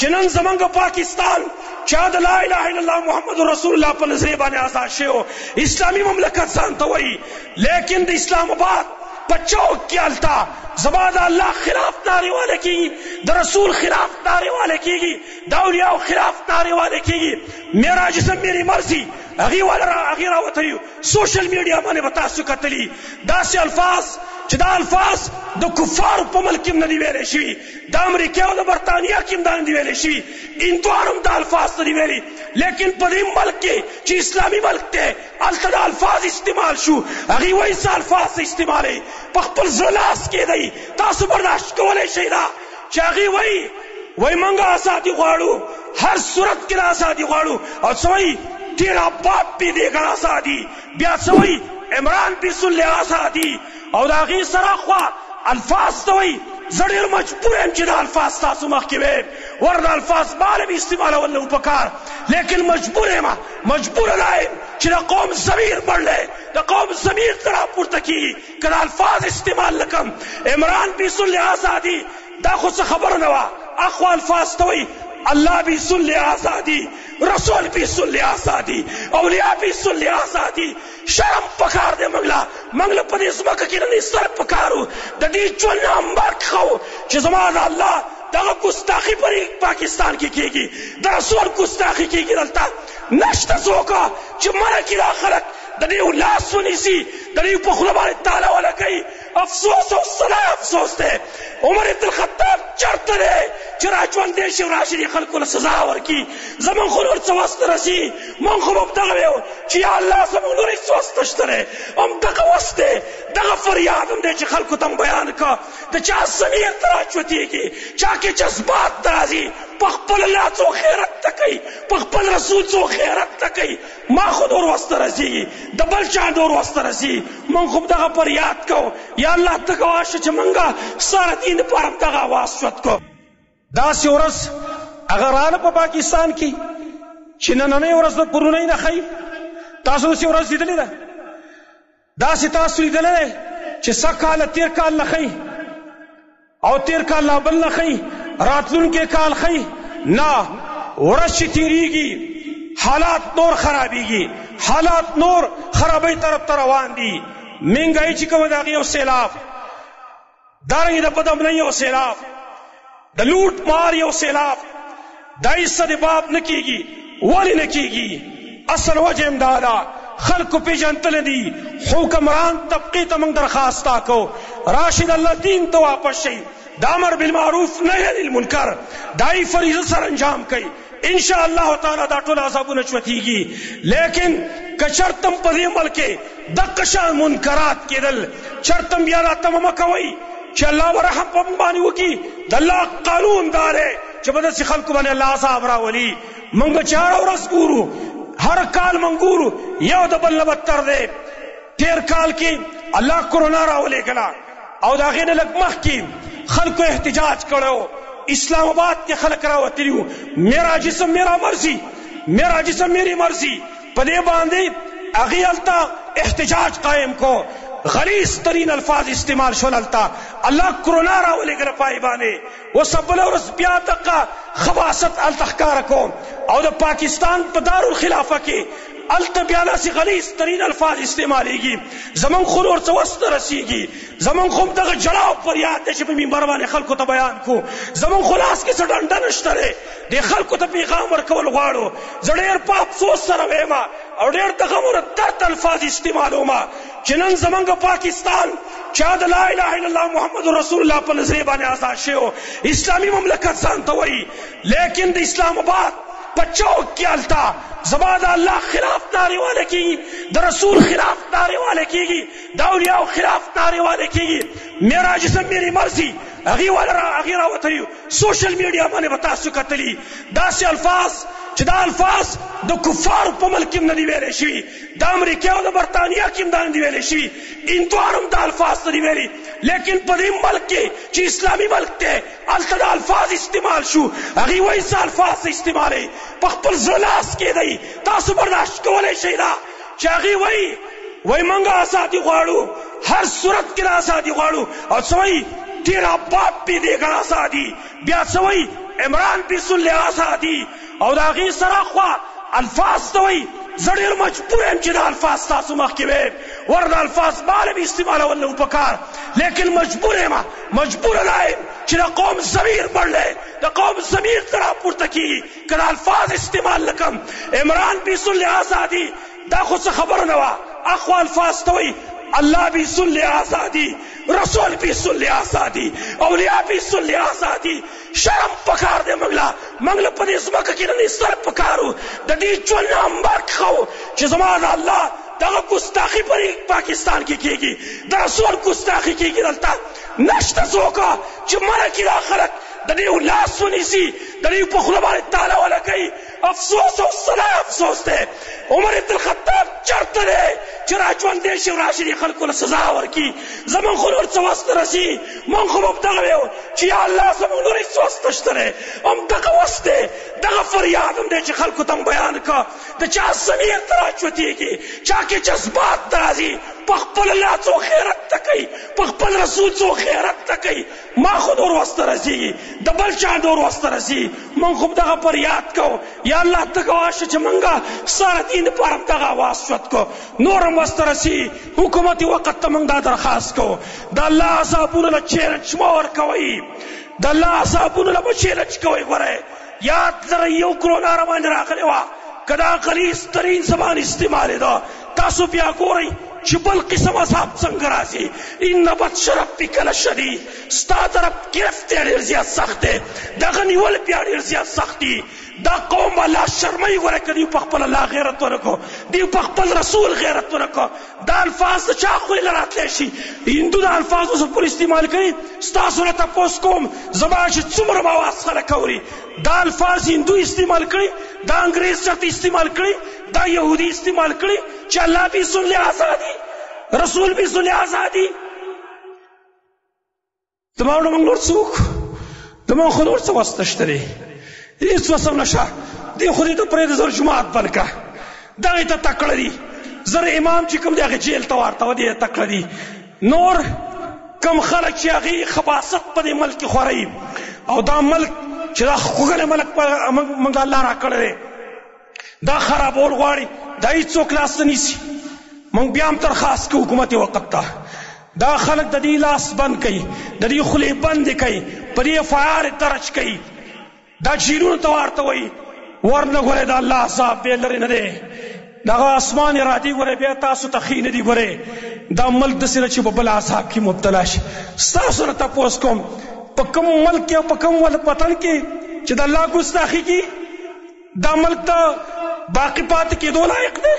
چې نن زمونږ پاکستان چا د لا اله الا الله محمد رسول الله په نظریه باندې آزاد شوی، اسلامي مملکت ځان ته وایي، لیکن د اسلام آباد په چوک کې هلته زما د الله خلاف نارې واله کېږي، د رسول خلاف نارې واله کېږي، د اولیاو خلاف نارې واله کېږي. میرا جسم میری مرضي هغې واله هغې راوتلي، سوشل میډیا باندې به تاسو کتلي داسې الفاظ چې دا الفاظ د کفارو په ملک کې هم نه دي ویلی شوي، د امریکا او د برتانیا کې هم دا نه دي ویلی شوي، هندوانو هم دا الفاظ نه دي ویلي، لیکن په دې ملک کې چې اسلامي ملک دی هلته دا الفاظ استعمال شو. هغوی وایي څه الفاظ څه استعمالوي، په خپل زړه لاس کېږدئ، تاسو برداشت کولی شئ دا چې هغوی وایي وایي موږ ازادي غواړو، هر صورت کې ازادي غواړو، او څه وایي تیرا باپ بھی دے گا آزادی، بیا څه وایي عمران بھی سن لے آزادی، او د هغې سره خوا الفاظ ته وایي زه ډېر مجبور یم چې دا الفاظ ستاسو مخکې وایم، ورته الفاظ مال هم استعمالول نه وو پکار، لیکن مجبور یم، مجبور دا یم چې د قوم ضمیر مړ دی، د قوم ضمیر ته راپورته کېږي که دا الفاظ استعمال نه کړم. عمران بھی سن لے آزادی دا خو څه خبره نه وه، اخوا الفاظ ته وایي الله بھی سن لے آزادی، رسول بھی سن لے آزادی، اولیاء بھی سن لے آزادی. شرم پکار دی موږ له، موږ له په دې ځمکه کې نن سر پکار و، د دې ژوند نه مرګ ښه و چې زما د الله دغه ګستاخي په پاکستان کې کېږي، د رسول ګستاخي کېږي، دلته نشته څوک چې منع کړي دا خلک د دې لاس ونیسي، د دې په خوله باندې تاله ولګوي. افسوس او سلا افسوس دی، عمر ابن الخطاب چېرته دی چې راژوندی شي او راشي دې خلکو له سزا ورکړي؟ زموږ خو نور څه وس نه رسي، موږ خو به همدغه ویو چې یا الله زموږ نور هېڅ وس نشته دی، همدغه وس دی، دغه فریاد هم دی چې خلکو ته هم بیان کړه. د چا ضمیر ته راچوتېږي، چا کې جذبات نه راځي، په خپل الله څوک غیرت نه کوي، په خپل رسول څوک غیرت نه کوي. ما خو نور وس نه رسېږي، د بل چا نور وس نه رسېږي، موږ خو دغه فریاد کوو، یا الله ته ګواه شه چې موږ ستا د دین لپاره هم دغه اواز چوت کړو. داسې ورځ هغه راله په پاکستان کې چې نننۍ ورځ د پرونۍ نه ښیي. تاسو داسې ورځ لیدلې ده؟ داسې تاسو لیدلی دی چې سږ کال تېر کال نه ښیي او تېر کال لا بل نه ښیي، راتلونکی کال ښیي؟ نه، ورځ چې تېرېږي حالات نور خرابېږي، حالات نور خرابۍ طرف ته روان دي. مینګایي چې کومه د هغې یو سیلاب، دارنګې د بدامنۍ یو سیلاب، د لوټ مار یو سیلاب، دا هیڅ د باب نه کېږي. ولې نه کېږي؟ اصل وجه هم دا ده خلکو پېژندل دي. حکمران طبقې ته موږ درخواست کوو، راشي د الله دین ته واپس شئ، د امر بالمعروف نهی عن المنکر دای فریضه سر انجام کړئ، ان شاء الله تعالی دا ټول عذابونه چوتیږي. لیکن که چرتم په دې ملک کې دقه شان منکرات کېدل، چرتم بیا دا تمه مه کوئ چې الله به رحم په موږ باندې وکړي. د الله قانون دا دی چې په داسې خلکو باندې الله عذاب راولي. موږ به چې هره ورځ ګورو، هر کال موږ ګورو، یو د بل نه بدتر دی. تېر کال کې الله کرونا راولېږله او د هغې نه لږ مخکې خلکو احتجاج کړی و، اسلام آباد کې خلک راوتلي وو، میرا جسم میرا مرضي، میرا جسم میری مرضي، په دې باندې هغې هلته احتجاج قایم کو، غلیظ ترین الفاظ استعمال شول هلته. الله کرونا راولېږله پای باندې. اوس بله ورځ بیا دقه خباست هلته ښکاره کو او د پاکستان په دارالخلافه کې هلته بیا داسې غلیظ ترین الفاظ استعمالېږي. زمونږ خو نور څه وس نه رسېږي، زمونږ خو دغه ژړا او فریاد دی چې په منبر باندې خلکو ته بیان کړو. زمونږ خو لاس کې څه ډنډه نشته دی، دې خلکو ته پیغام ورکول غواړو. زه ډېر په افسوس سره وایم او ډېر د غم او د درد الفاظ استعمالوم چې نن زمونږ پاکستان چا د لا اله الا الله محمد رسول الله په نظریه باندې آزاد شوی، اسلامي مملکت ځان ته وایي، لیکن د اسلام آباد په چوک کې هلته زما د الله خلاف نارې واله کېږي، د رسول خلاف نارې واله کېږي، د اولیاو خلاف نارې واله کېږي. میرا جسم میری مرضي هغې واله هغې راوتلي، سوشل میډیا باندې به تاسو کتلي داسې الفاظ چې دا الفاظ د کفارو په ملک کې هم نه دي ویلی شوي، د امریکا او د برتانیا کې هم دا نه دي ویلی شوي، هندوانو هم دا الفاظ نه دي ویلي، لیکن په دې ملک کې چې اسلامي ملک دی هلته دا الفاظ استعمال شو. هغوی وایي څه الفاظ څه استعمالوي، په خپل زړه لاس کېږدئ، تاسو برداشت کولی شئ دا چې هغوی وایي وایي موږ ازادي غواړو، هر صورت کې ازادي غواړو، او څه وایي تیرا باپ بھی دے گا آزادی، بیا څه وایي عمران بیسل آزادي او د هغې سره خوا الفاظ ته وایي. زه ډېر مجبور یم چې دا الفاظ ستاسو مخکې وایم، ورته الفاظ ما له استعمالول نه وو پکار، لیکن مجبور یم، مجبور دا یم چې د قوم ضمیر مړ دی، د قوم ضمیر ته راپورته کېږي که دا الفاظ استعمال نه کړم. عمران بیسل آزادي دا خو څه خبره نه وه، اخوا الفاظ ته وایي الله بیسل آزادي، رسول بیسل آزادي، اولیاء بیسل آزادي. شرم پکار دی موږ له، موږ له په دې ځمکه کې نن سر پکار و، د دې ژوند نه مرګ ښه و چې زما د الله دغه ګستاخي په پاکستان کې کېږي، د رسول ګستاخي کېږي. دلته نشته څوک چې منع کړي دا خلک د دې لاس ونیسي، د دې په خوله باندې تاله ولګوي. افسوس او سلا افسوس دی. عمر ابن الخطاب چرته دی چې را ژوندی شي او راشي دې خلکو له سزا ورکړي؟ زموږ خو نور څه وس نه رسي، موږ خو به دغه ویو چې یا الله زموږ نور هېڅ وس نشته دی، همدغه وس دی، دغه فریاد هم دی چې خلکو ته هم بیان کړه. د چا ضمیر ته راچوتېږي، چا کې جذبات ته راځي، په خپل الله څوک غیرت نه کوي، په خپل رسول څوک غیرت نه کوي. ما خو نور وس نه رسېږي، د بل چا نور وس نه رسېږي. موږ خو دغه فریاد کوو، یا الله ته ګواه شه چې موږ ستا دین لپاره هم دغه اواز چوت کړو، نور هم وس نه رسېږي. حکومت وخت ته موږ دا درخواست کوو، د الله عذابونو له چیلنج مه ورکوئ، د الله عذابونو له به چیلنج کوئ. ګورئ یاد لرئ یو کرونا را باندې راغلې وه، که دا غلیظ ترین زبان استعمالېده، تاسو بیا ګورئ چې بل قسم عذاب څنګه راځي. ان بطش ربک لشدید، ستا د رب گرفت دی ډېر زیات سخت دی، دغه نیول بیا ډېر زیات سخت دي. دا قوم الله شرموي. ګوره که دوی په خپل الله غیرت ونه کړو، دوی په خپل رسول غیرت ونه کړو، دا الفاظ د چا خولې له راتلی شي؟ هندو دا الفاظ اوس پورې استعمال کوي. ستاسو نه تپوس کوم، زما چې څومره آواز خلک اوري، دا الفاظ هندو استعمال کړي، دا انګریز چرته استعمال کړي، دا یهودي استعمال کړي چې الله بي سنلې آزادي، رسول بي سنلې آزادي. زما وروڼه موږ نور څه وکړو؟ زما خو نور څه وس نشته دی، هېڅ وس هم نشته. دې خو دې ته پرېږده، زر جومات بند کړه، دغې ته تکړه دي، زر امام چې کوم دی هغې جیل ته ورته وه، دې ته تکړه دي. نور کم خلک چې هغې خباست په دې ملک کې خوروي، او دا ملک چې دا ښکلی ملک موږ الله راکړی دی، دا خرابول غواړي، دا هېڅوک لاس نه نیسي. موږ بیا هم درخواست کوو حکومت وخت ته، دا خلک د دې لاس بند کوي، د دې خولې بندې کوي، په دې اف آی آر درج کوي، دا جیلونو ته ورته وایي ورنه ګورئ د الله عذاب بیا لرې نه دی، دغه اسمان ارادې ګورئ بیا تاسو ته ښې نه دي. ګورئ دا ملک داسې ده چې په بل عذاب کې مبتلا شي. ستاسو نه تپوس کوم، په کوم ملک کې او په کوم وطن کې چې د الله ګستاخي کي، دا ملک ته باقي پاتې کېدو لایق دی؟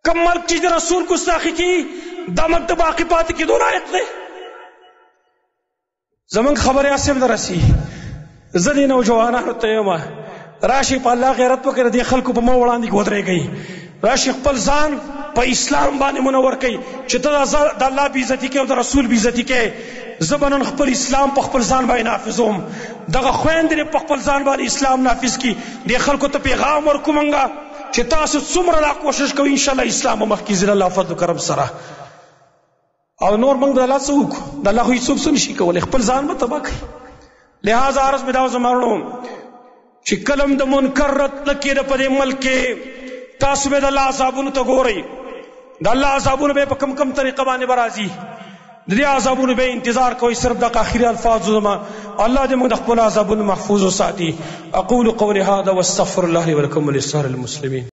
کوم ملک چې د رسول ګستاخي کوي، دا ملک ته باقي پاتې کېدو لایق دی؟ زمونږ خبرې هسې هم نه رسي. زه دې نوجوانانو ته یم، راشئ په الله غیرت وکړئ، د دې خلکو په مخ وړاندې ودرېږئ، راشئ خپل ځان په اسلام باندې منور کړئ. چې ته د الله بې عزتي کوې او د رسول بې عزتي کوې، زه به نن خپل اسلام په خپل ځان باندې نافذوم. دغه خویندې دې په خپل ځان باندې اسلام نافذ کړي. دې خلکو ته پیغام ورکړو موږ چې تاسو څومره دا کوشش کوئ، انشاءالله اسلام به مخکې ځي د الله فضل کرم سره. او نور موږ د الله څه وکړو؟ د الله خو هېڅوک څه نشي کولی، خپل ځان به تباه کوي. لهذا عرض مې دا زما وروڼو چې کله هم د منکر رد نه کېده په دې ملک کې، تاسو به د الله عذابونو ته ګورئ. د الله عذابونه به په کم کم طریقه باندې به راځي، د دې عذابونو به انتظار کوئ. صرف دغه اخري الفاظ زما، الله دې موږ د خپلو عذابونو محفوظ وساتي. اقول قولي هذا واستغفر الله لي ولكم ولسائر المسلمين.